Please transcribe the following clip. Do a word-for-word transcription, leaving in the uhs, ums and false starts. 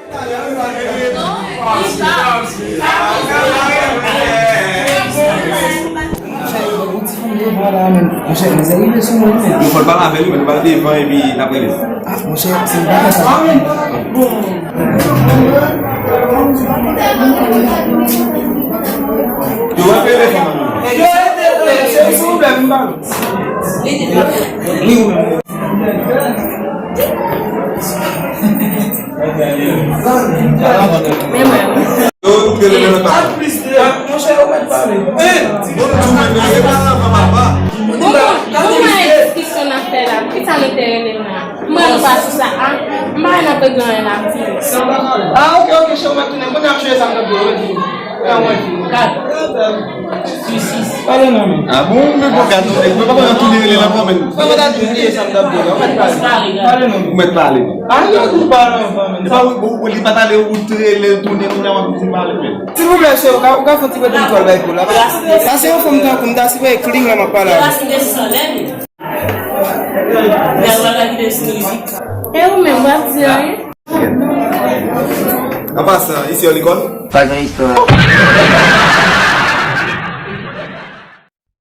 Monchè, yon ti fanm devan la menm. Monchè, mizè rive sou mwen menm. Yo fò l pale avè l, men l pral devan epi l ap rele. Ah, monchè, se yon bagay sa. Yo ap rele fanm nan. Yo ap rele, se yon pwoblèm, m pa. Wi, wi. Men mwen. Yo, ou te leve nan pa. Monchè, ou mèt pale. Bon, ou mèt pale. Bon, bon, bon, mwen diskisyon n ap fè la. Poukisa nou te rele m la? Mwen, nou pa sou sa, a? M pa nan pe gen anyen la, m di. Ah, ok, ok, chè, ou mèt tounen. Kounye a m chwe sa m t ap di, ou mèt vini. Kounye a mwen vini. Kat. Pale non, men. Ah bon, men bon, gad, non, men pa konn tou li rele nan kò, men. Mwen pa ta di bliye sa m t ap di la. Ou mèt pale. Pale non. Ou mèt pale. Ah, non, ou pale anvan, men. Li pa, ou, ou, li pa t ale, ou t rele, tounen, tounen, w ap di pale, men. Silvouplè, chè, ou ka, ou ka fè yon ti prete m twal bay pou la? Sa se yon fanm tankou m, ta sipoze clean lè m ap pale avè l. E ou menm, w ap di anyen? An pasan, isi yon lekòl? Pa gen istwa.